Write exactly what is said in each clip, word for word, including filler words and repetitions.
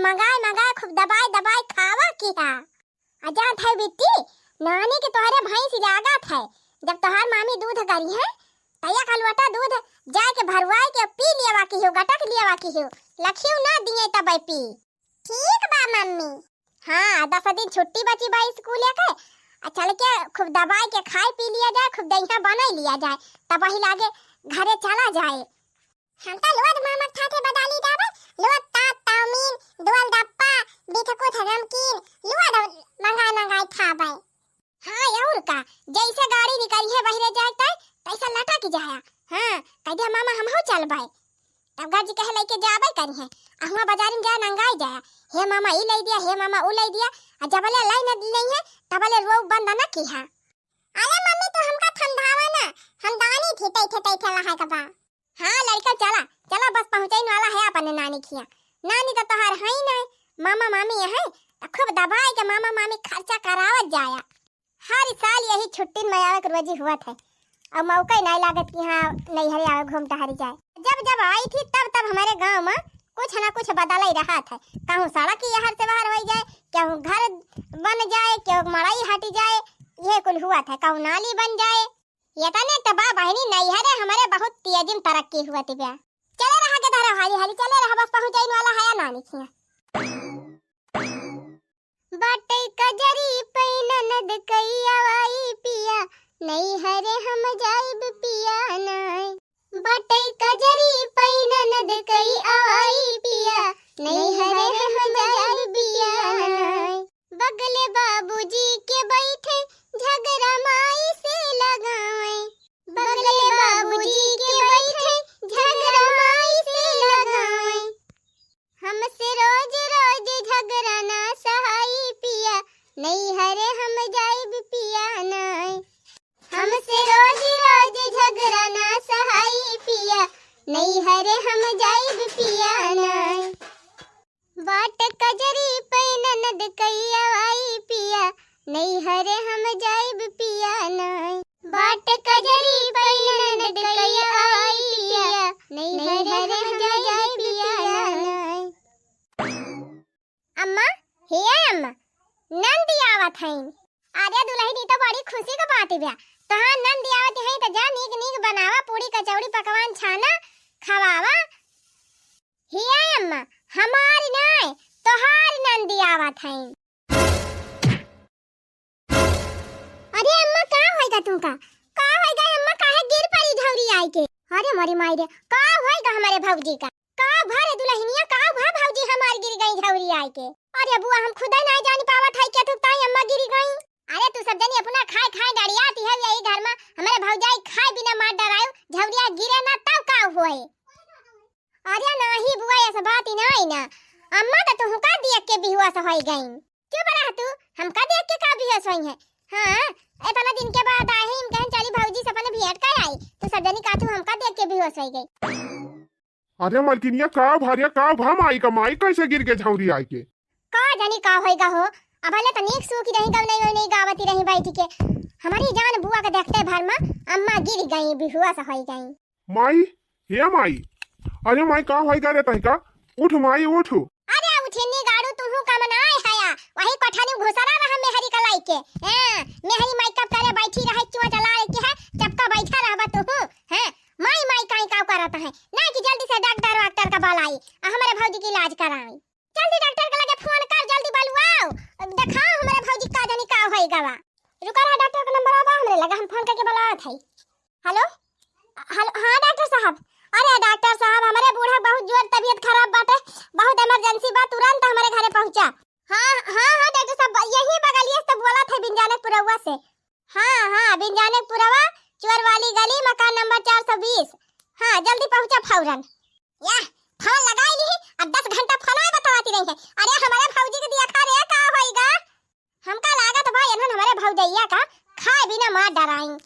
मंगाए मंगाए खूब दबाए दबाए खावा किहा। आ जात है बिट्टी, नानी के तोहरे भैंस लागत है, जब तोहार मामी दूध करिहैं, त एक लोटा दूध जाए के भरवाए के पी लियावा किहो, गटक लियावा किहो, लखियो ना दिए तबै पी। ठीक बा मम्मी। हाँ, दस दिन छुट्टी बची बा स्कूल के, आ चल के खूब दबाए के खाए पी लिया जाए, खूब दहिया बनाई लिया जाए, तबही लागे घरे चला जाए। हम तो लोद मामा के साथे बदाली जाबे, लोद तात, चाउमीन, दोलदप्पा, बिस्कुट, नमकीन, लोद मंगाए मंगाए खाबे। हाँ, और का, जैसे गाड़ी निकली है बहरे जाए तै, तैसे लटक जाया। हाँ, कह दिया मामा हमहू चलबे। तब गाजी कहे लेके जाबे करी है, अहुआ बाजारी में जाए नंगाई जाया, हे मामा ई ले दिया, हे मामा ऊ ले दिया, आ जबले लाई न ली है, तबले रो बंद न किहा। अरे मम्मी, तू हमका ठंडावा ना, हम दानी थी तैथे तैथे लहा के बा। हाँ लड़का, चला चला, बस पहुँचइन वाला है अपने नानी खिया। नानी तो तोहार है ही नहीं, मामा मामी है, तो खूब दबाए के मामा मामी खर्चा करावत जाया। हर साल यही छुट्टिन में आवे के रोजी हुआ था, और मौका ही नहीं लागत कि हाँ नैहरे आवे घूम टहरी जाए। जब जब आई थी तब तब हमारे गाँव में कुछ ना कुछ बदल ही रहा था, कहूँ सड़क ही यहर से बहर हो जाए, कहूँ घर बन जाए, कहूँ मड़ई हट जाए, ये कुल हुआ था, कहूँ नाली बन जाए। ये तने तो बा बहिनी, नैहरे हमारे बहुत तेजी में तरक्की हुआ थी बा। चले रहा के धरा हाली हाली, चले रहा, बस पहुँचइन वाला है नानी खिया। बाटे कजरी पै ननद कई आवाई पिया, नैहरे हम जाइब पिया नाय। बाटे कजरी पै ननद कई आवाई पिया, नैहरे हम जाइब पिया नाय। बगले बाबूजी के बैठे झगड़ा माई से लगाए। बगले बाबूजी के बैठे झगड़ा माई से लगाए। हमसे रोज रोज झगड़ा ना सहाई पिया, नैहरे हम जाइब पिया नाय। हमसे रोज रोज झगड़ा ना सहाई पिया, नैहरे हम जाइब पिया नाय। बाट कजरी पै ननद कई आवाई पिया, नैहरे हम जाइब पिया नाय। बाट कजरी पै ननद कई आवाई पिया, नैहरे हम जाइब पिया नाय। अम्मा, हे अम्मा, नंदी आवत हईन। अरे दुलहिन, ई तो बड़ी खुशी का बात बा। तोहार नंदी आवत हईन त जा नीक नीक बनावा, पूड़ी कचौड़ी पकवान छाना, खवावा। हे अम्मा, हमार नाय, तोहार नंदी आवत हईन। अरे अम्मा, का होइगा तुमका? का होइगा अम्मा, काहे गिर पड़ी झौरी आई के? अरे मोरी माई रे, का होइगा हमारे भौजी का? का भा रे दुलहिनिया, का भा भौजी हमार गिर गई झौरी आई के? अरे बुआ, हम खुदे नाय जानी पावत है के तू ताई अम्मा गिर गई। अरे तू सब जनी अपना खाए खाए डरियाती है यही घर में, हमारे भौजाई खाए बिना मार डरायो, झौरिया गिरे ना तब का होए? अरे नाही बुआ, ऐसा बात ही नाही ना। अम्मा तो तुहका देख के बेहोश होई गईं। चुप रह तू, हमका देख के का बेहोश होई है? हाँ, इतना दिन के बाद आई, हम कहन चली भौजी से अपने भेंट कर आई, तो सब जनी का तू हमका देख के बेहोश होई गई। अरे मलकिनिया, का भा रे, का भा माई का, माई कैसे गिर के झौरी आई के? का जानी का होइगा हो, अब हले तो नीक सूखी रही, गौनई वौनई गावती रही बैठ के। हमारी जान बुआ के देखते भर में अम्मा गिर गई, बेहोश होई गई। माई, हे माई, अरे माई, का होइगा रे तहिका? उठ माई, उठ। अरे उठिनी गाड़ू, तुहू का मनाए हया, वही कोठा में घुसरा रहा मेहरी का लाइके। हाँ, मेहरी माई कब करे बैठी रहे, चुआ चला के है, चपका बैठा रहबा तुहू। हाँ, माई माई काई का करत है, ना कि जल्दी से डॉक्टर वाक्टर का बुलाई, आ हमारे भौजी की इलाज कराई। जल्दी डॉक्टर के लगे फोन कर, जल्दी बलुआओ, देखाओ हमारे भौजी का जानी का होइगा बा। रुका रहा, डॉक्टर का नंबर आवा हमरे लगा, हम फोन करके बुलावत है। हेलो, हेलो, हाँ डॉक्टर साहब। अरे डॉक्टर साहब, हमारे बूढ़ा बहुत जोर तबीयत खराब बाटे, बहुत इमरजेंसी बा, तुरंत हमारे घरे पहुँचा। हाँ, हाँ, हाँ डॉक्टर साहब, यही बगलिए से तो बोलत है बिंजानकपुरवा से। हाँ, हाँ, बिंजानकपुरवा, चोर वाली गली, मकान नंबर चार सौ बीस। हाँ, जल्दी पहुँचा फौरन। या, फोन लगाई ली, अब दस घंटा फोन आए बतवाती रही है। अरे हमारे भौजी के दिया खा रे, का होइगा? हमका लागत बा, इन्हन हमारे भौजैया का खाए बिना मार डराई।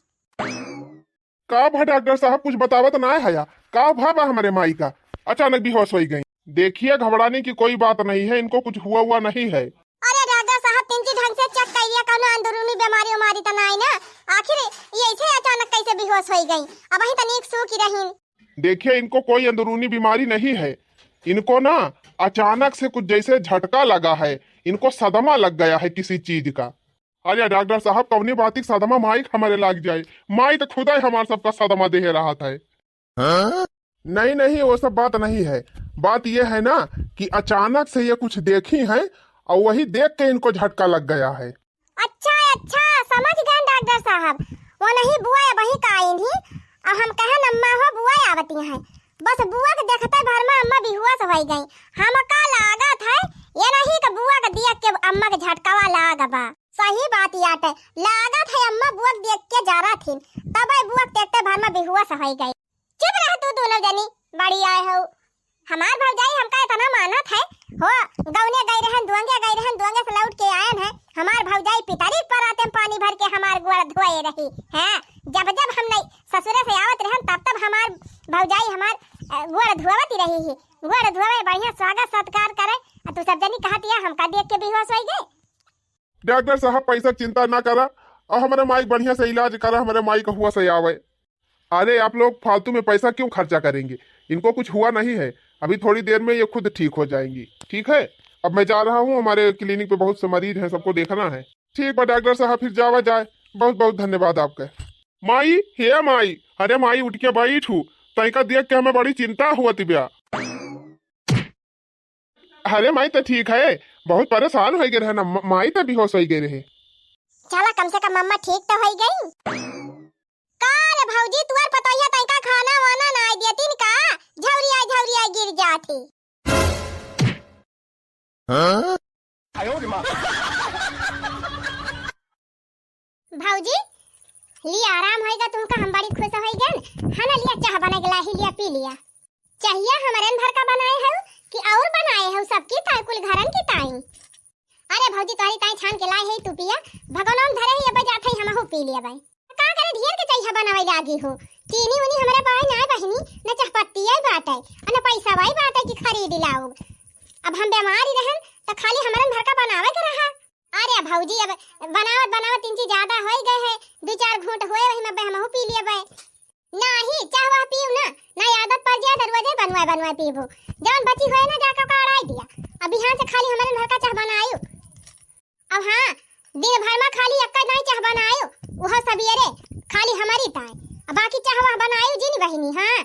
का भा डॉक्टर साहब, कुछ बतावत ना है या? का भा बा हमारे माई का? अचानक बेहोश होई गई। देखिए, घबराने की कोई बात नहीं है, इनको कुछ हुआ हुआ नहीं है। अरे डॉक्टर साहब, तिनकी ढंग से चेक कइलिया, कौनो अंदरूनी बीमारी उमारी त नाई ना? आखिर ये ऐसे अचानक कैसे बेहोश होई गई? अबहीं तनी एक सूखी रहीन। देखिए, इनको कोई अंदरूनी बीमारी नहीं है, इनको ना अचानक से कुछ जैसे झटका लगा है, इनको सदमा लग गया है किसी चीज का। अरे डॉक्टर साहब, कवनी बात की सदमा माई के हमरे लाग जाए? माई तो खुदा ही हमार सबका सदमा देहे रहत है। हाँ? नहीं, नहीं, वो सब बात नहीं है। बात ये है ना कि अचानक से ये कुछ देखी हैं और वही देख के इनको झटका लग गया है। अच्छा, अच्छा, समझ गए डॉक्टर साहब। वो नहीं बुआ अबहीं का आइन ही, और हम कहन अम्मा हो बुआ आवती हैं। बस बुआ के देखते भर में अम्मा बेहोश होइ गई। हमका लागत है ये नहीं कि बुआ के देख के अम्मा के झटकावा लाग बा। सही बात याटे, लागत है अम्मा बुआ के देख के जरा थीन, तबे बुआ के देखते भर में बेहोश होइ गई। चुप रह तू दोनों जनी, बड़ी आए हो। हमार भौजाई हमका इतना मानत है हो, गौने गई रहन, दुआंगे गई रहन, दुआंगे से लौट के आयन है। हमार भौजाई पितरी पर आते पानी भर के हमार गोड़ धोए रही है। जब जब हम नहीं ससुरे से आवत रहन, तब तब हमार भौजाई हमार, अ, गोड़ धोवत ही रही है। गोड़ धोवे, बढ़िया स्वागत सत्कार करे, आ तू सब जनी कहत या हमका देख के बेहोश होइ गए। डॉक्टर साहब, पैसा चिंता ना करा, और हमारे माई बढ़िया से इलाज करा, हमारे माई का हुआ से आवे। अरे, आप लोग फालतू में पैसा क्यों खर्चा करेंगे? इनको कुछ हुआ नहीं है, अभी थोड़ी देर में ये खुद ठीक हो जाएंगी। ठीक है, अब मैं जा रहा हूँ, हमारे क्लिनिक पे बहुत से मरीज हैं, सबको देखना है। ठीक बा डॉक्टर साहब, फिर जावा जाए, बहुत बहुत धन्यवाद आपका। माई, हे माई, अरे माई, उठ के बैठू, तैका देख के हमें बड़ी चिंता हुआ तिब्या। अरे माई तो ठीक है, बहुत परेशान होइ गए रहे ना, म-, माई तो बेहोश होइ गए रहे। चला, कम से कम मम्मा ठीक तो होइ गई। का रे भौजी, तुअर पतोहिया तैका खाना वाना नाई देतिन का? झौरिया झौरिया गिर जाती। हाँ? भौजी, लिया आराम होइगा तुमका, हम बड़ी खुश होइगन। है ना, लिया चाह बना के लाही, लिया पी लिया। चाहिया हमरन भर का बनाए हो कि और बनाए हो सबकी ताई, कुल घरन की ताई? अरे भौजी, तोहरी ताई छान के लाए है, तू पिया। भगवान धरे ही, अब जात है, हमहू पी लिया बाई। का करे, ढेर के चाहिया बनावे लागी हो। चीनी उनी हमरे पाए ना बहिनी, न चाह पत्ती आई बाटे, न पैसा आई बाटे कि खरीद लाओ। अब हम बीमारी रहन त खाली हमरन भर का बनावे के रहा। अरे भौजी, अब बनावत बनावत इंची ज्यादा होइ गए है, दुइ चार घूंट हुए, वही में हमहू पी लिए बे। नाही, चाह वाह पीऊ ना, ना आदत पड़ जाए त रोजे बनवाए बनवाए पीबू। जवन बची हुए ना, जाके ओका अड़ाई दिया। अब बिहान से खाली हमरे घर का चाह बनायू। अब हाँ, दिन भर में खाली एक्का दाई चाह बनायू, वह सबेरे खाली हमारी ताई। अब बाकी चाह वाह बनायू जिन बहिनी, हाँ।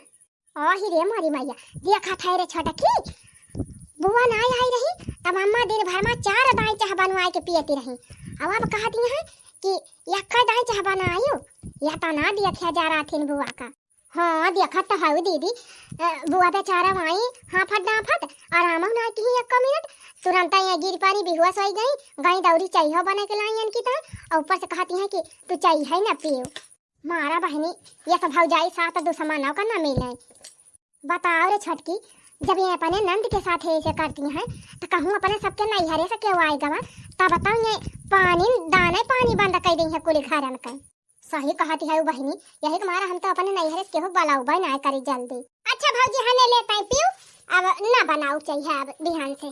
ओही रे मोरी मैया, देखत है रे छोटकी, बुआ ना आई रही, तब अम्मा दिन भर में चार दाई चाह बनवाए के पियती रही। अब, अब कहती हैं कि यक्का दाई चाह बनायू, या तो ना देखा जा रहा थिन बुआ का। हाँ, देखत तो हऊ दीदी, अ, बुआ बेचारा वहीं हाफत डाफत आराम ना की यक्का मिनट, तुरंत ये गिर पानी बेहोश होइ गई, गई दौरी चाहिए बने के लाई इनकी तो, और ऊपर से कहती हैं कि तू चाहिए ना पियो। मारा बहिनी, ये सब भौजाई साथ दुश्मनों का ना मिले। बताओ रे छोटकी, जब ये अपने नंद के साथ ऐसे करती हैं, तो कहूँ अपने सबके नैहरे से क्यों आए गवा? तब बताओ ये पानी, दाने पानी बंद कर दी है कुल घरन के। सही कहती है बहिनी, यही के मारा हम तो अपने नैहरे से केहू बुलाऊ बे ना करी जल्दी। अच्छा भौजी, हने ले तै पीऊ, अब ना बनाऊ चाहिए अब बिहान से।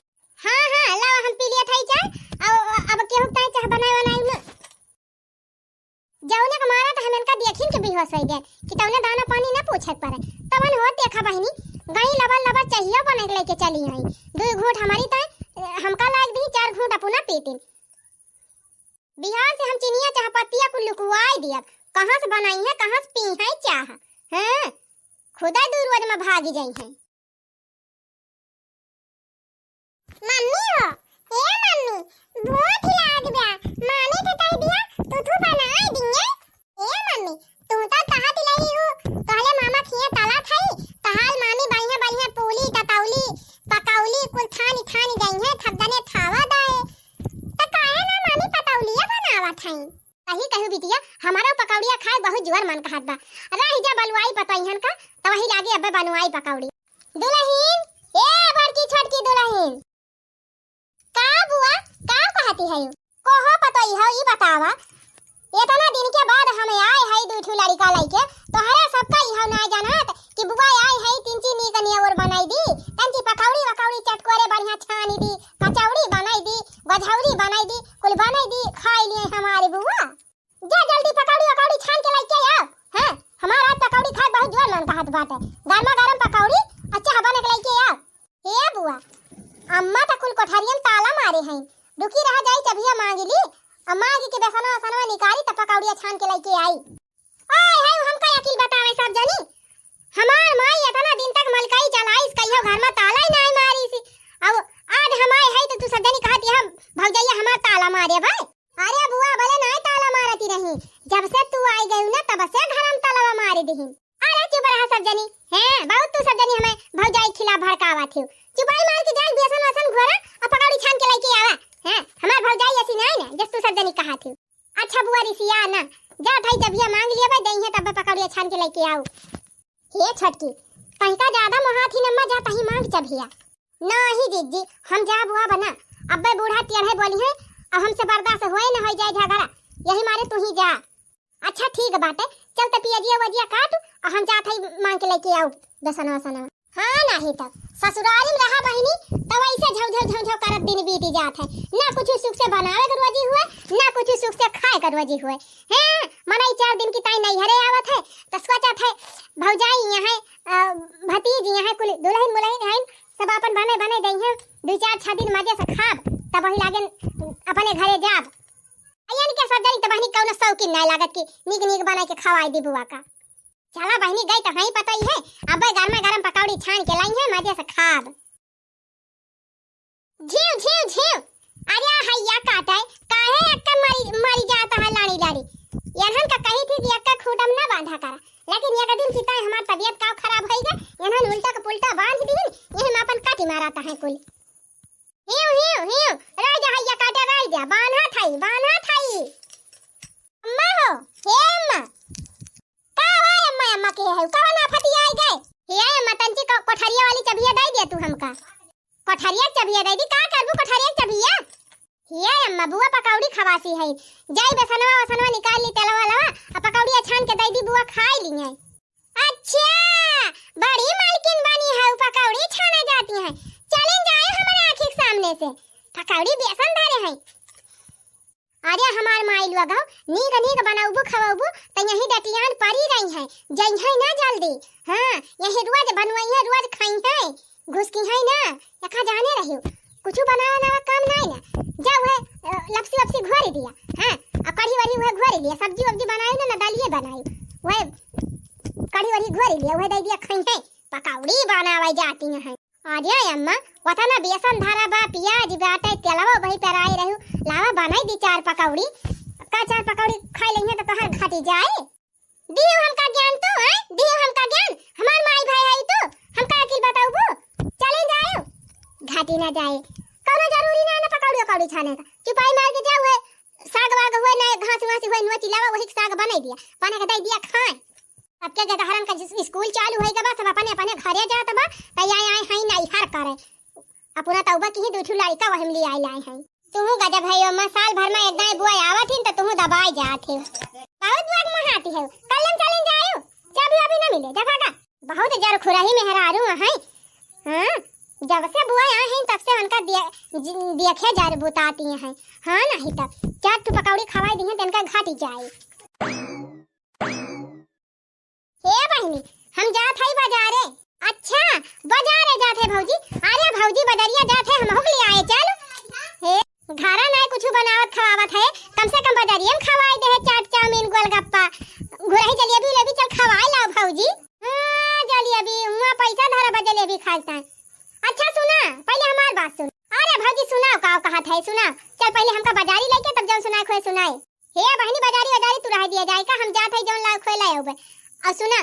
हाँ, हाँ, लाओ हम पी लिया था चाय, अब, अब केहू तै चाह बनाए बनाए ना। जौने के मारा त हम इनका देखिन के बेहोश होइ गए कि तौने दाना पानी ना पूछे के पड़े। तवन होत देखा बहिनी, गई लबर लबर चाहिए बने के लेके चली आई। दुइ घूंट हमारी ताई, अ, हमका लाग दी, चार घूंट अपना पीतिन। बिहान से हम चिनिया चाह पत्तिया कुल लुकवाई दियब। कहाँ से बनाई है, कहाँ से पी है चाह? हैं? खुदा दू रोज में भागी जाई है। मम्मी हो, ए मम्मी, भूख लाग बा, मामी के कह दिया, तू तू बनाए दिए। ए मम्मी, तू तो कहा दिलाई हो, तोहले मामा खिया तला थाई, तहाल मामी बढ़िया बढ़िया पूली, ततौली, पकौली, कुल थानी थानी गई है, थप दने थावा दाए। त काहे ना मामी पतौलिया बनावा थाई? सही कहू बिटिया, हमारा पकौड़िया खाए बहुत जुआर मन कहत बा। रह जा बलुआई पतोहियन का, त वही लागे अबे बनवाई पकौड़ी। दुलहिन, ए बड़की छोटकी दुलहिन। का बुआ, का कहती है? कहो पतोहिया, ई बतावा, इतना दिन के बाद हम आए है दू ठू लड़का लइके, तोहरा सबका इहो ना जानत कि बुआ आई है, तिनची नीक नियर बनाई दी, तंची पकौड़ी वकौड़ी चटकोरे बढ़िया छानी दी, कचौड़ी बनाई दी, गझौरी बनाई दी, कुल बनाई दी, खाई लिए हमारी बुआ। जा जल्दी पकौड़ी वकौड़ी छान के लइके आओ। हाँ, हमारा आज पकौड़ी खाए बहुत जोर मन कहत बाटे। गर्मा गर्म पकौड़ी अच्छा बने के लइके आओ। हे बुआ, गिली, अब मांग के बेसनवा वसनवा निकाली, तब पकौड़िया छान के लइके आई। ओए, है हमका अकिल बतावे सब जनी। हमार माई इतना दिन तक मलकई चलाइस, कहियो घर में ताला ही नाहीं मारिस। अब आज हम आए है तो तू सब जनी कहत है भौजैया हमार ताला मारे भाई। अरे बुआ, भले नाहीं ताला मारती रही, जब से तू आई गई ना, तब से घर में ताला मारे दिहिन। अरे चुप रहा सब जनी। हैं, बहुत तू सब जनी हमें भौजाई खिलाफ भड़कावा थे। चुपाई मार के जाए, बेसन वसन घोरा और पकौड़ी छान के लइके आवा। हैं, हमार भौजाई ऐसी नाहीं ना, जस तू सब जनी कहा थे। अच्छा बुआ रिसिया ना, जा थाई चबिया मांग लिया भाई, दइहे तब पकौड़िया छान के लइके आऊ। हे छोटकी, तनिका ज्यादा मोहात ही नम्मा, जा तही मांग चबिया। नाहीं जीजी, हम जा बुआ बना, अब्बे बूढ़ा टेढ़े बोली है, अब हमसे बर्दाश्त होए न हो जाए झगड़ा, यही मारे तू ही जा। अच्छा ठीक बाटे, चल त पियजिया वजिया काट, और हम जात हई मांग के लइके आऊ बेसनवा वसनवा। हाँ, नाहीं तब ससुरारी में रहा बहिनी, तब ऐसे झौ झौ झौ झौ करत दिन बीती जात है, ना कुछ सुख से बनावे के रोजी हुए, ना कुछ सुख से खाए के रोजी हुए। हैं, मनई चार दिन की ताई नैहरे आवत है, त सोचत है भौजाई यहाँ, अ, भतीज यहाँ कुल दुल्हन मुलहन हैं, सब अपन बने बने दइहे, दुई चार छह दिन मजे से खाब, तब वही लागे अपने घरे जाब। अयन के सब जनी त बहिनी कौनो शौकीन नाहीं लागत कि नीक नीक बनाए के खवाई दी बुआ का। चला बहिनी, गई त हई पतई है, अब्बे गरमे गरम पकौड़ी छान के लइहे, मजे से खाब। झिउ, झिउ, झिउ। अरे हैया काटे, काहे एक्के मरी, मरी जात है लाड़ी लाड़ी। एनहन का कही थी कि एक्के खूंटम ना बांधा करा, लेकिन एक दिन की ताई हमार तबियत का खराब होई गए, एनहन उल्टा के पुल्टा बांध दीन, यही में अपन काटी मारत है कुल। हिउ, हिउ, हिउ, रह जा हैया काटे, रह जा, बांधा थाई, बांधा थाई। अम्मा हो, हे अम्मा। का हो अम्मा, अम्मा के है? कवन आफत आई गए? हे अम्मा, तंची को-, कोठरिया वाली चबिया दे दे तू हमका। कोठरिया के चबिया दे दी, का करबू कोठरिया के चबिया? हे अम्मा, बुआ पकौड़ी खवासी है। जाई बेसनवा वसनवा निकाल ली, तेलवा लवा, आ पकौड़िया छान के दे दी, बुआ खाई ली है। अच्छा, बड़ी मालकिन बनी है, पकौड़ी छाना जाती है। चलिन जाए हमारे आँखी के सामने से, पकौड़ी बेसन धरे हैं। अरे हमार माई लोग हो, नीक नीक बनौबू खवौबू त यही डटियान परी रही हैं, जइहैं ना जल्दी। हाँ, यही रोज बनवइहैं, रोज खइहैं, घुसकिहैं ना, यखा जाने रहियो, कुछ बनावा नावा काम नाई ना, जा उहे, अ, लपसी वपसी घोरी दिया, हाँ, आ कढ़ी वढ़ी उहे घोरी लिया, सब्जी वब्जी बनाई ना, ना दालिये बनाई, उहे कढ़ी वढ़ी घोरी लिया, उहे दे दिया खइहैं, पकौड़ी बनावे जाती हैं। अरे अम्मा, वतना बेसन धरा बा, पियाज बाटे, तेलवा वही पेराए रहू, लावा बनाई दी चार पकौड़ी। का चार पकौड़ी खाई लेंगे तो तोहर घटी जाए? दियो हमका ज्ञान तू, हैं? दियो हमका ज्ञान। हमार माई भाई है तू, हमका अकिल बताऊबू? चले जाए, घटी ना जाए। कौनो जरूरी ना ना पकौड़ी उकौड़ी छाने का। चुपाई मार के जाओ है, साग वाग हुए ना, घास वास हुए, नोची लावा, वही के साग बनाई दिया, बना के दे दिया खाए। सबके गदहरन का जिस स्कूल चालू होई गबा, सब अपने अपने घरे जात बा, त आए आए हई नैहर करे। अपना तौबा की ही दू ठू लड़का वही में ले आए लाए हैं। तुहू गजब है यो, मैं साल भर में एक दाएं बुआ आवत हिन, त तुहू दबाए जात है। बहुत बुआ के महाती है, कल हम चले जायो, चाबी वाबी ना मिले, जा भागा। बहुत जर खुरही मेहरारू हैं। हाँ, जब से बुआ आए हैं, तब से उनका दिया, जि-, दियखे जर बुताती हैं। हाँ, नहीं तब चार ठू पकौड़ी खवाई दी हैं, त इनका घाटी जाए। हे बहिनी, हम जात हई बाजारे। अच्छा, बाजारे जात है भौजी? अरे भौजी, बजरिया जात है, हमहू के लिए आए चल। हे, घरा नाय कुछ बनावत खवावत है, कम से कम बजरिया में खवाई दे है चाट, चाउमीन, गोलगप्पा, घुरही जलेबी उलेबी चल खवाई लाओ भौजी। हाँ, जलेबी, हुआं पैसा धरा बा जलेबी खाए ताई। अच्छा सुना, पहले हमार बात सुन। अरे भौजी सुनाओ, का कहत है, सुना। चल पहले हमका बाजारी लेके तब जौन सुनाए खोए सुनाए। हे बहिनी, बाजारी बाजारी तू रह दिया जाए का, हम जात है जौन लाए खोए लाए होबे। और सुना,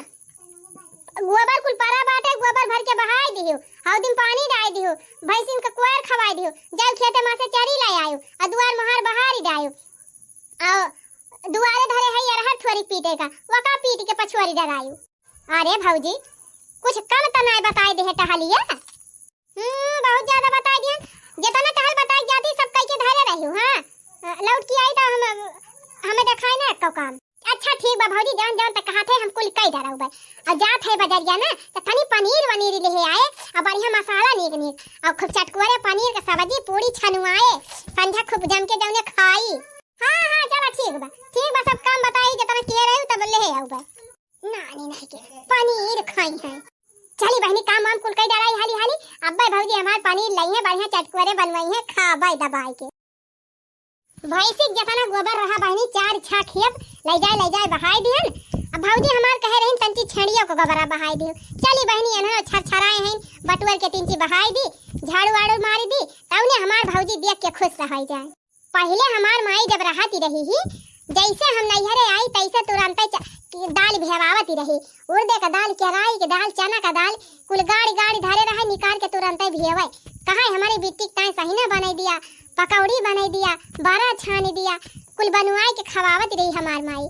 गोबर कुल परा बाटे, गोबर भर के बहाई दियो, हौ दिन पानी डाल दियो, भैंसिन के कोयर खवाई दियो, जाओ खेते में से चरी ले आयो, आ दुआर मोहार बहारी डायो, और दुआरे धरे है अरहर थोड़ी पीटे का, वका पीट के पछुआरी डरायो। अरे भौजी, कुछ कम त नाय बताए देहे टहलिया। हम्म, बहुत ज्यादा बताए दिहन। जितना टहल बताए जाती, सब कई के धरे रही हूँ, हाँ। अ, लौट के आई त हम, हमें देखाए ना एको काम। अच्छा ठीक बा भौजी, जान जान त कहा थे, हम कुल कई डराऊ बा। अब जात है बजरिया ना, त तनी पनीर वनीर ले आए, अब बढ़िया मसाला नीक नीक, और खूब चटकोरे पनीर के सब्जी पूरी छनुआए, संझा खूब जम के जौने खाई। हाँ, हाँ, चला ठीक बा, ठीक बा, सब काम बताई, जितना किए रही तब ले आऊ बा। नानी नहीं के पनीर खाई है। चली बहिनी, काम वाम कुल कई डराई हाली हाली। अब्बे भौजी हमार पनीर लई है, बढ़िया चटकुरे बनवाई है, खाबे दबाई के। भैंसी के जतना गोबर रहा बहिनी, चार छः खेप लै जाए, लै जाए बहाई दिहन। अब भौजी हमार कहे रहिन, "तंची छेड़ियो के गोबरा बहाई दिहु।" चली बहिनी, एनहन छरछराए हैं, बटुअर के तिंची बहाई दी, झाड़ू वाड़ू मारी दी, तौने हमार भौजी देख के खुश रह जाए। पहिले हमार माई जब रहती रही ही, जैसे हम नैहरे आई, तैसे तुरंते च-, दाल भिजवावती रही। उड़दे का दाल, केराई के दाल, चना का दाल, कुल गाड़ी गाड़ी धरे रहे, निकाल के तुरंते भिजवे। कहे, "हमरे बिट्टी के ताई सहिना बनाई दिया, पकौड़ी बनाई दिया, बरा छानी दिया," कुल बनवाई के खवावत रही हमार माई।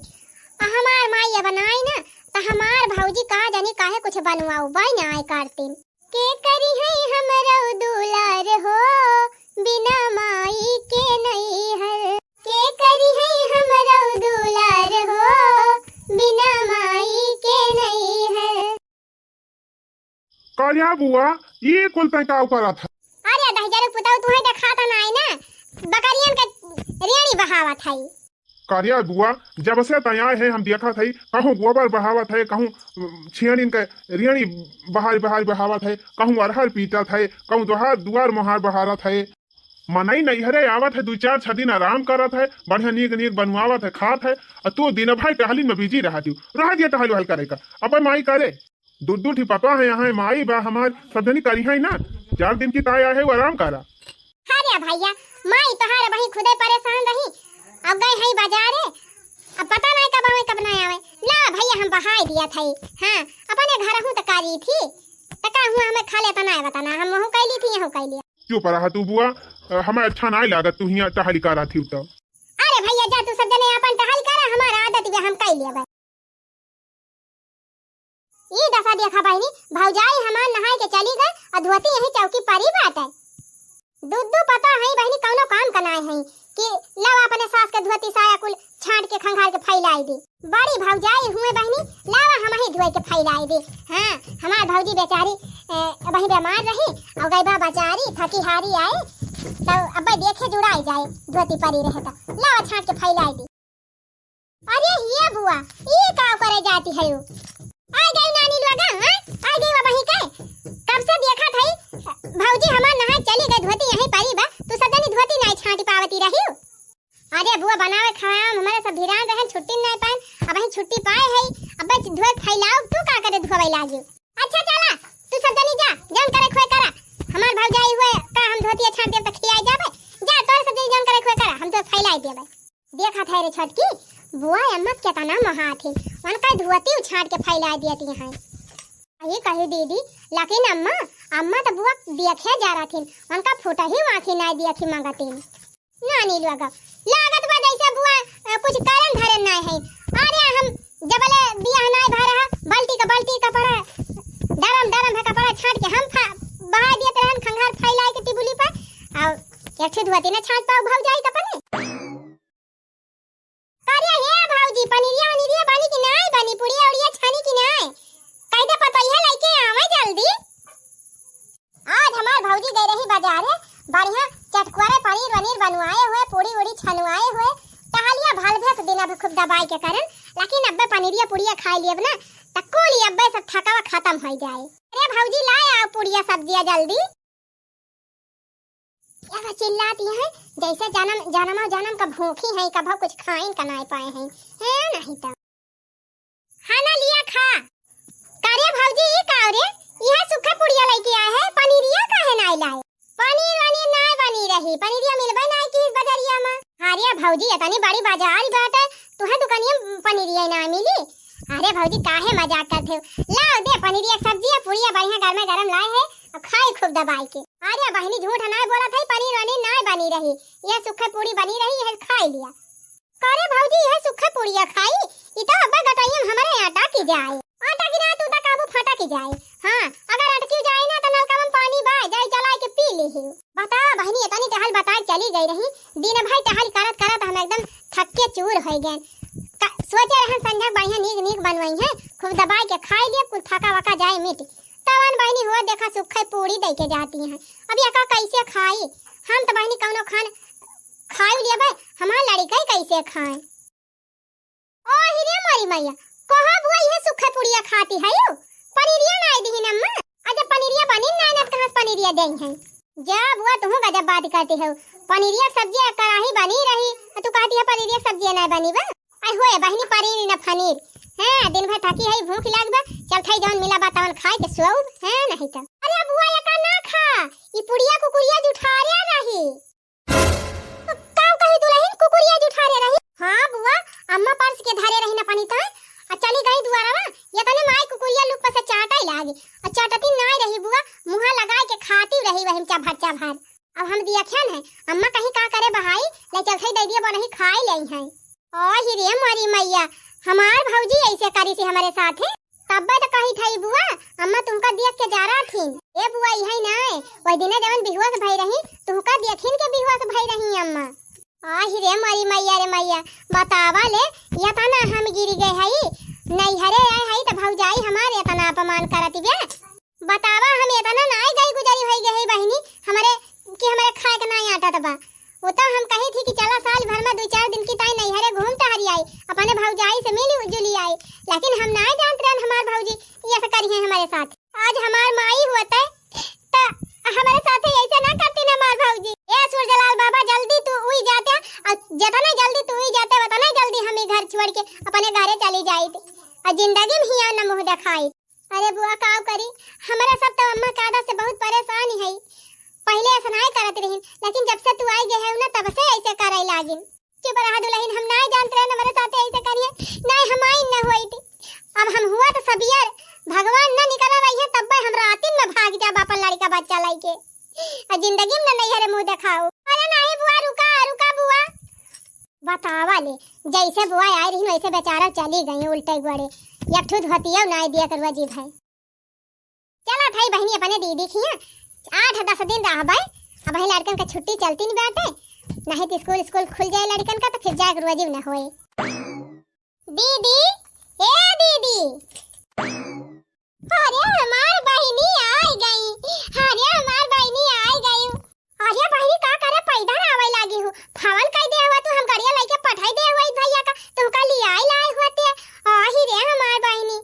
आ हमार माई अब नाई ना, त हमार भौजी का जानी काहे कुछ बनवाउ, बाई ना आए करतीन। के करी है हमरो दुलार हो, बिना माई के नैहर। के करी है हमरो दुलार हो, बिना माई के नैहर। करिया बुआ, ई कुल तैं का करत है? अरे दहिजरू पुतऊ, तुहैं देखात नाई ना, बकरियन के रेड़ी बहावत है। करिया बुआ, जब से तैं आए है, हम देखत है, कहूँ गोबर बहावत है, कहूँ, अम, छेड़िन के रेड़ी बहारी बहारी बहावत है, कहूँ अरहर पीटत है, कहूँ दुआर, दुआर मोहार बहारत है। मनई नैहरे आवत है, दुइ चार छः दिन आराम करत है, बढ़िया नीक नीक बनवावत है, खात है, आ तू दिन भर टहलिन में busy रहत हू। रह दिया टहल वहल करे का, अपन माई करे। दू दू ठी पतोह है, यहाँ माई बा हमार, सब जनी करिहैं ना। चार दिन की ताई आए है, वो आराम करा। अरे भैया, माई तोहार अबहीं खुदे परेशान रही, अब गए है बाजारे, अब पता नाई कब आवे कब नाई आवे। ला भैया, हम बहाई दिया था। हाँ, अपने घरहूँ त करी थी, त का हुआ, हमें खाली एतना है बताना, हम वहूँ कैली थी, यहूँ कैली। चुप रहा तू बुआ, अ, हमें अच्छा नाई लागत तू हियाँ टहली करा थी तो। अरे भैया जा, तू सब जने अपन टहल करा, हमार आदत बा, हम कइ लेबे। ई दसा देखा बहिनी, भौजाई हमार नहाए के चली गए अउर धोती यहीं चौकी परी बाटे। दू दू पतोह है बहिनी, कौनो काम का नाई है कि लावा अपने सास के धोती साया कुल छांट के खंगार के फैलाई दी। बड़ी भौजाई हुए बहिनी, लावा हमही धोए के फैलाई दी। हाँ, हमार भौजी बेचारी, ए, वही बीमार रही अउर गई बा बाजारी, थकी हारी आई, तो अब देखे जुड़ाई जाए, धोती परी रहे तो लावा छांट के फैलाई दी। अरे हिया बुआ, ई का करे जाती है? आ गई नानी लोग, हाँ? आ गई बा वहीं के। कब से देखा था, भौजी हमार नहाए चली गई, धोती यहीं परी बा, तू सब जनी धोती नाई छांट पावती रही। अरे बुआ, बनावे खाए हम, हमारे सब भिरान रहन, छुट्टी नाई पाएन, अब वहीं छुट्टी पाए है, अब बस धोए फैलाओ, तू का करे धोवे लागी? अच्छा चला, तू सब जनी जा, जौन करे खोए करा, हमार भौजाई हुए का हम धोती छांट देब त खियाई जाबे, जा तोरे सब जनी जौन करे खोए करा, हम तो फैलाई देबे। देखा था रे छोटकी, बुआ अम्मा केतना महाथिन, उनका धोती उछाट के फैला दियती हैं। अही कही दीदी, लेकिन अम्मा, अम्मा तो बुआ देखे जा रहथिन, उनका फुटही आँखी नाई देखी मंगतिन। नानी लोग, लागत बा जैसे बुआ, अ, कुछ करन धरन नाई है। अरे हम जबले बियाह नाई भा रहा, बाल्टी का बाल्टी कपड़ा, डरम डरम है कपड़ा छाट के हम फा-, बहा दियत रहन खंगार फैलाई के टिबुली पर, और एक ठे धोती न छाट पाओ भौजाई का पने। अरे हे भौजी, पनीरिया वनीरिया बनी कि नाई बनी? पुड़िया उड़िया छनी कि नाई? कह दे पतोहिया लइके आवे जल्दी। आज हमार भौजी गई रही बाजारे, बढ़िया चटकुआरे पनीर वनीर बनवाए हुए, पूड़ी उड़ी छनवाए हुए, टहलिया भल भेस दिन अब खूब दबाई के करन, लेकिन अब्बे पनीरिया पुड़िया खाई लियब ना, त कुल अब्बे सब थकावा खत्म हो जाए। अरे भौजी लाए आओ पुड़िया सब्जिया जल्दी। या चिल्लाती हैं, जैसे जन्म, जन्मा जन्म का भूखी हैं, कभो कुछ खाइन का नाई पाए हैं, है नहीं तो। खाना लिया खा। का रे भौजी, ई का रे? इहे सूखा पुड़िया लइके आए है, पनीरिया काहे नाई लाए? पनीर वनीर नाई बनी रही, पनीरिया मिलबे नाई की इस बजरिया में। अरे भौजी, इतनी बड़ी बाजार बाटे, तुहे दुकानिया में पनीरिया नाई मिली? अरे भौजी, काहे मजाक करते हो? लाओ दे पनीरिया, सब्जिया, पुड़िया बढ़िया गरमे गरम लाए है, और खाए खूब दबाई के। अरे बहिनी, झूठ नाई बोलत है, पनीर वनीर नाई बनी रही, यह सूखा पूड़ी बनी रही, यह खाई लिया। करे भौजी, यह सूखा पुड़िया खाई? ई तो अब्बे गटैया में हमरे आटा की जाए। आटा की ना, तू तो काबू फाटा की जाए। हाँ, अगर अटकी जाए ना तो नलका में पानी बा, जाई चलाए के पी ली ही। बता बहिनी, इतनी टहल बताए चली गई रही, दिन भर टहल करत करत हम एकदम थक के चूर हो गए। का-, सोचे रहन संझा बढ़िया नीक नीक बनवाई है, खूब दबाई के खाई लिए, कुल थका वका जाए मिट। तवन बहिनी हुआ देखा सूखे पूड़ी दे के जाती हैं। अब यका कैसे खाई? हम तो बहिनी कौनो खान खाई लेबे, हमार लड़िका कैसे खाए? ओ हिरे मोरी मैया, कहा बुआ यह सूखे पुड़िया खाती है यू? पनीरिया नाई दिहिन अम्मा। अजब पनीरिया बनी नाई, न कहाँ से पनीरिया देई हैं? जा बुआ, तुहू गजब बात करती हो। पनीरिया के सब्जी कराही बनी रही, आ तू कहती है पनीरिया के सब्जी नाहीं बनी बा। आई होए बहिनी पनीर न फनीर। हाँ, दिन भर थकी है, भूख लाग बा, चल थाई जौन मिला बा तवन खाए के सोउब, हाँ, नहीं त। अरे बुआ, एका ना खा, ई पुड़िया कुकुरिया जुठारे रही। का कही दुलहिन, कुकुरिया जुठारे रही? हाँ बुआ, अम्मा परस के धरे रही न पनी त, आ चली गई दुआरवा, ये तने माई कुकुरिया लुक पर से चाटै लागी, आ चाटती नाहीं रही बुआ, मुँहा लगाए के खाती रही वही चभर चभर। अब हम दियखियन है, अम्मा कहीं का करे बहाई, ले चल थाई दे दिया बनही खाई लेई है। ओ ही रे मोरी मैया, हमार भौजी ऐसे करी सी हमरे साथे। तब्बे तो कही थाई बुआ, अम्मा तुमका दियख के जा रहा थीन। ए बुआ, इहै ना है, वही दिने जवन बिहुआ से भई रही, तुमका दियखिन के बिहुआ से भई रही अम्मा। आ ही रे मोरी मैया रे मैया, बतावा ले, ये तना हम गिर गए हई, नैहरे आए हई त भौजाई हमार एतना अपमान करत बे। बतावा, हम एतना नाई गई गुजरी होई गई बहिनी, हमरे कि हमरे खाए के नाई आटत बा। वो तो हम कही थी कि चला साल भर में दुई चार दिन की ताई नैहरे घूम टहरी आई, अपने भौजाई से मिली जुली आई, लेकिन हम नाई जानत रहन हमार भौजी ये ऐसा करी है हमारे साथ। आज हमार माई होते त हमारे साथ ऐसे ना करती ना हमार भौजी। ए सूरजलाल बाबा, जल्दी तू उई जाते, और जितना जल्दी तू उई जाते उतना जल्दी हम ये घर छोड़ के अपने घरे चली जाइत, और जिंदगी में हिया न मुँह देखाइत। अरे बुआ, काव करी, हमरा सब तो अम्मा के आदत से बहुत परेशान है। पहिले ऐसा नाय करत रहिन, लेकिन जब से तू आई गए है ना, तब से ऐसे करे लागिन। चुप रहा दुलहिन, हम नाय जानत रहन हमरे साथे ऐसे करिए, नाय हमाइन न होइत। अब हम हुआ तो सबियर, भगवान न निकला रही है, तब हम रातिन में भाग जाब अपन लड़का बच्चा लइके। आ जिंदगी में न नैहरे मुँह देखाओ। अरे नहीं बुआ, रुका, रुका बुआ। बतावा ले, जैसे बुआ आई रही वैसे बेचारा चली गई उल्टे गोड़े। एक ठू धोतियो नाय दिया करुआ जी भाई। चला थाई बहिनी अपने दीदी खिया आठ दस दिन रहबै। अब वही लड़कन का छुट्टी चलती नहीं बाटे, नहीं तो स्कूल स्कूल खुल जाए लड़कन का तो फिर जाए रोजी न होए। दीदी, ए दीदी। अरे हमार बहिनी आई गई, अरे हमार बहिनी आई गई। अरे बहिनी का करे पैदल आवे लागी हो, फोन कई दे हुआ तू, हम गाड़िया लेके पठाई दे हुआ भैया का, तुमका लियाई लाए होते। आही रे हमार बहिनी,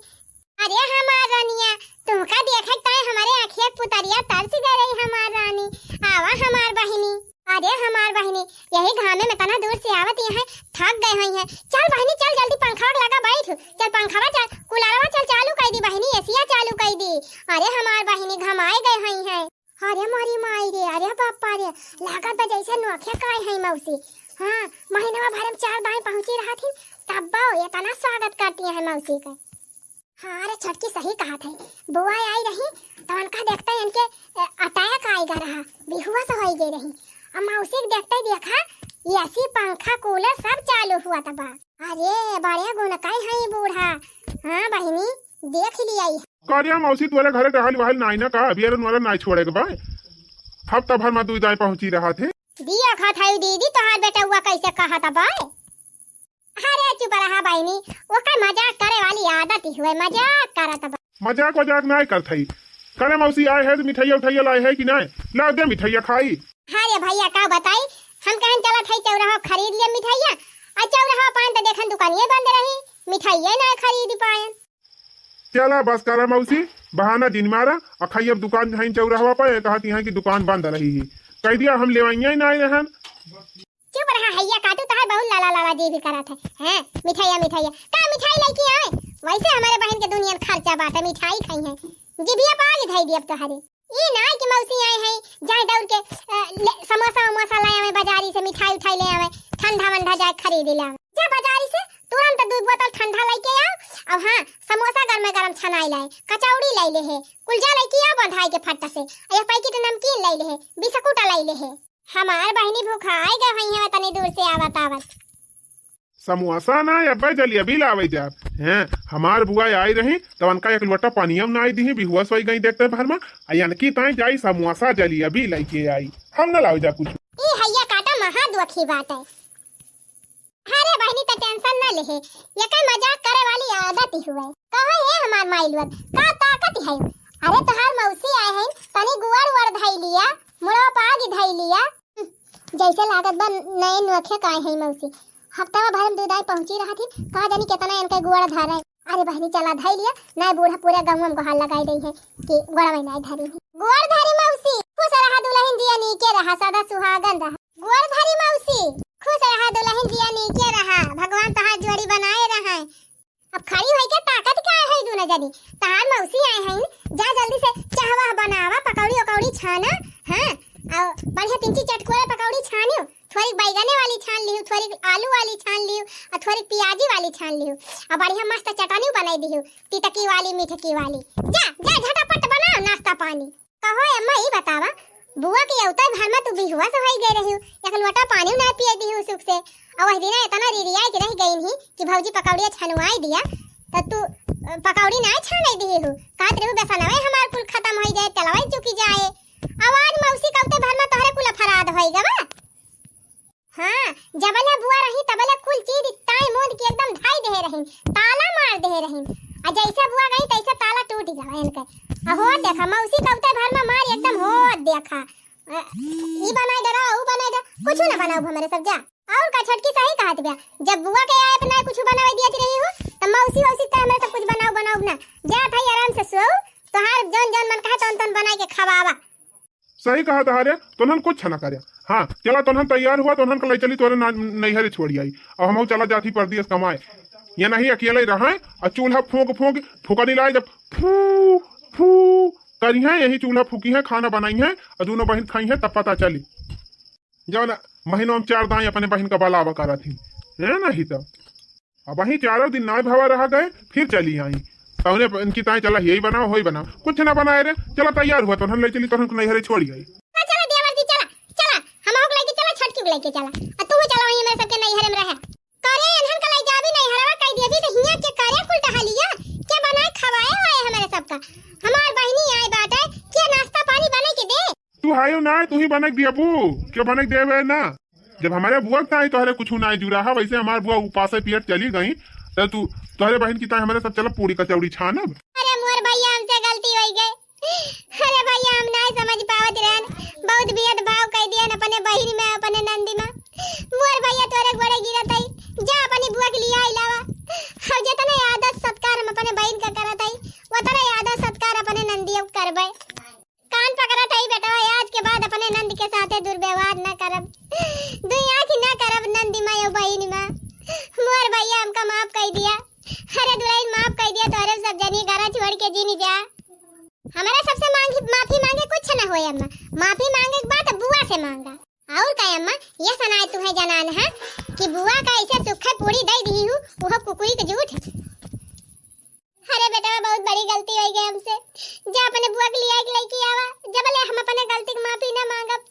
अरे हमार रानिया, तुमका देखे ताई हमारे आँखिया पुतरिया तरस गए रही हमार रानी। आवा हमार बहिनी। अरे हमार बहिनी, यही घामे में तना दूर से आवत यहाँ थक गए हुई है। चल बहिनी चल, जल्दी पंखा लगा बैठ, चल पंखवा चल, कूलरवा चल चालू कर दी बहिनी, एसिया चालू कर दी। अरे हमार बहिनी घमाए गए हुई है। अरे मोरी माई रे, अरे बापा रे, लागत बा जैसे नोखे काई है मौसी। हाँ, महीनवा भर में चार दाई पहुँची रहत ही, तब ये तना स्वागत करती है मौसी के। हाँ रे छोटकी, सही कहत है। बुआ आई रही, तो उनका देखते ही इनके, ए, अटैक आइगा रहा, बेहोश होई गई रही। अब मौसी के देखते ही देखा, एसी, पंखा, कूलर सब चालू हुआ तबा। अरे, बड़े गुण कई हई बूढ़ा। हाँ बहिनी, देख लिया ई। का रे मौसी, तोरे घरे टहल वहल नाई ना का? अभी अरे नोरा नाई छोड़े के बा। हफ्ता भर में दुई दाई पहुँची रहत है। दिया खात हई दीदी, तोहार बेटउआ कैसे कहत बा? अरे चुप रहा बहिनी, ओकर मजाक करे वाली आदत ही हुए, मजाक करत बा। मजाक वजाक नाय करत हई। करे मौसी आए है तो मिठाइया उठाइया लाए है कि नाय? ला दे मिठाइया खाई। अरे भैया का बताई, हम कहन चलत हई चौराहा खरीद ले मिठाइया, आ चौराहा पान तो देखन दुकानिये बंद रही, मिठाइये नाय खरीद पायन। चला बस करा मौसी, बहाना जिन मारा, अखई अब दुकान हईन चौराहवा पर, कहत यहाँ की दुकान बंद रही ही। कह दिया हम लेवाइया ही नाय रहन। चुप रहा हैया काटू, तोहार बहुत लाला लाला जी भी करत है। हैं, मिठाइया मिठाइया, का मिठाई लेके आए? वैसे हमारे बहन के दुनिया में खर्चा बाटे, मिठाई खाई है, जिभिया पाग धई दियब तोहरे। ई ना कि मौसी आए हैं, जाए दौड़ के, अ, ले, समोसा वमोसा ले आवे बाजारी से, मिठाई उठाई ले आवे, ठंडा वंडा जाए खरीद ले आवे। जा बाजारी से तुरंत दू बोतल ठंडा लेके आओ। अब हाँ, समोसा गरमे गरम छनाई लाए, कचौड़ी ले ले है, कुल जा लेके आओ बंधाई के फट्टा से। आ एक पैकेट नमकीन ले ले है, बिस्कुट ले ले है। हमार बहिनी भुखाए गए हुई है, तनी दूर से आवत आवत। समोसा ना, अब्बे जलेबी लावे जाब। हैं, हमार बुआ आई रही, तो उनका एक लोटा पनियम ना आई दिही, बिहुआ सोई गई देखते भर में। आ इनकी ताई जाई समोसा जलेबी लेके आई, हम ना लावे जा कुछ। ई हैया काटा महा दुखी बाटे। अरे बहिनी, त टेंशन ना लेहे, ये कई मजाक करे वाली आदत ही हुए। कहे हे हमार माई लोग, का ताकत है? अरे तोहार मौसी आए हैं, तनी गुआर उआर धई लिया, मुड़वा पाग धई लिया। जैसे लागत बा नए नोखे काए हैं मौसी। हफ्ता भर में दू दाई पहुँची रहा थी, का जानी कितना इनके गुआर धरे। अरे बहिनी चला धई लिया, नए बूढ़ा पूरे गाँव में गोहार लगाई रही है कि गोड़वा नाय धरी है। गुआर धरी मौसी, खुश रहा दुलहिन जिया नीके रहा, सदा सुहागन रहा। गोड़ धरी मौसी, खुश रहा दुलहिन, जिया नीके रहा, भगवान तोहार जोड़ी बनाए रहे। अब खड़ी होई के ताकत का है दूनो जनी? तोहार मौसी आए हैं, जा जल्दी से चहवा बनावा, पकौड़ी उकौड़ी छाना। हाँ, और बढ़िया तिनची चटकोरे पकौड़ी छानियो, थोड़ी बैगने वाली छान लियो, थोड़ी आलू वाली छान लियो, और थोड़ी प्याजी वाली छान लियो, और बढ़िया मस्त चटनी बनाई दियो, तितकी वाली, मीठकी वाली। जा, जा, झटापट बनाओ नाश्ता पानी। कहो अम्मा, ई बतावा, बुआ के अवतै भर में तू बिहुआ से होई गए रही हो, एक लोटा पानी ना पिए दी हो सुख से। और वह दिन इतना रिरियाई के रह गई नहीं कि भौजी पकौड़िया छनवाई दिया, तो तू, अ, पकौड़ी ना छाने दी हो, कहत रहू बेसनवे हमार कुल खत्म होई जाए, तेलवे चुकी जाए। अब आज मौसी के अवतै भर में तोहरे कुल फराद होई गवा। हाँ, जबले बुआ रही तबले कुल चीज ताई मोद के एकदम ढाई दे रही, ताला मार दे रही। आ जैसे बुआ गई तैसे ताला टूट गया इनके। आ हो देखा मौसी के अवतै भर में मार एकदम हो देखा। अ, ई बनाई दे रहा, ऊ बनाई दे, कुछ ना बनाओ हमरे सब जा। और का छोटकी सही कहत बिया, जब बुआ के आए अपना कुछ बनावे दिया रही हो, तो मौसी वौसी तो हमरे सब कुछ बनाओ बनाओ ना। जा भाई आराम से सो, तोहार जौन जौन मन कहा तौन तौन बनाई के खवावा। सही कहा तहारे, तोहन कुछ ना करे। हाँ, चला तोहन तैयार हुआ, तोहन के ले चली तोरे ना-, नैहरे छोड़ी आई। अब हम चला जाती परदेस कमाए। ये नहीं अकेले रहे, और चूल्हा फूंक फूंक फुकनी लाई, जब फू फू करी है, यही चूल्हा फूकी है, खाना बनाई है, और दोनों बहन खाई है, तब पता चली। जौन महीनों में चार दाई अपने बहन का बलावा करा थी, है नहीं तो। अब वहीं चारों दिन नाय भवा रहा गए, फिर चली आई। तौने इनकी ताई चला, यही बनाओ, होई बनाओ, कुछ ना बनाए रे। चला तैयार हुआ, तोहन ले चली, तोहन को नैहरे छोड़ी आई। हाँ, चला देवर जी, चला, चला, हम लोग लेके चला, छटकी को लेके चला, आ तू चला वहीं मेरे सबके नैहरे में रहे। करे इन्हन का ले जाबी नैहरवा कह देबी तो हियाँ के करे कुल टहलिया, के बनाए खवाए वाए हमारे सबका, हमार बहिनी आए बाटे, के नाश्ता पानी बने के दे। तू हायो ना, तू ही बने के दियाबू, के बने के देवे ना। जब हमारे बुआ के ताई तोहरे कुछ ना जुरा है, वैसे हमार बुआ उपासे पियत चली गई, तो तू तोहरे बहन की ताई हमारे सब चलब पूरी कचौड़ी छानब। अरे मोर भैया, हमसे गलती हो गई। अरे भैया, हम ना समझ पावत रहन, बहुत भेदभाव कर दियन अपने बहिन में, अपने नंदी में। मोर भैया तोरे गोड़े गिरत हई, जा अपनी बुआ के लिए आई लावा। अब जितने आदर सत्कार हम अपने बहिन का करत हई, उतने आदर सत्कार अपने नंदियों का करबे। कान पकड़त हई बेटवा, आज के बाद अपने नंद के साथे दुर्व्यवहार न करब, दुई आँख न करब नंदी माँ, यो बहिन माँ। मोर भैया हमका माफ कर दिया। अरे दुल्हन माफ कर दिया, तोरे सब जनी घर छोड़ के जिन जा। हमारे सबसे मांगी, माफी मांगे कुछ न होए अम्मा, माफी मांगे के बात बुआ से मांगा। और का अम्मा, ये सुनाए तुम्हें जनान है कि बुआ का ऐसे सूखे पूरी दे दी हूँ, वो कुकुरी के जूठ। अरे बेटवा, बहुत बड़ी गलती हो गई हमसे। जा अपने बुआ के लिए एक लड़की आवा, जब ले हम अपने गलती की माफी ना मांगब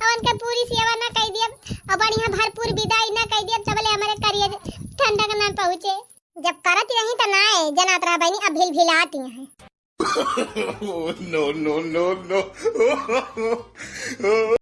और उनके पूरी सेवा ना कर दियब और बढ़िया भरपूर विदाई ना कर दियब, तब ले हमारे करिए ठंडक ना पहुँचे। जब करत रही तो ना आए, जनात रहा बहनी, अब भिल भिलाती हैं। Oh, no, no, no, no।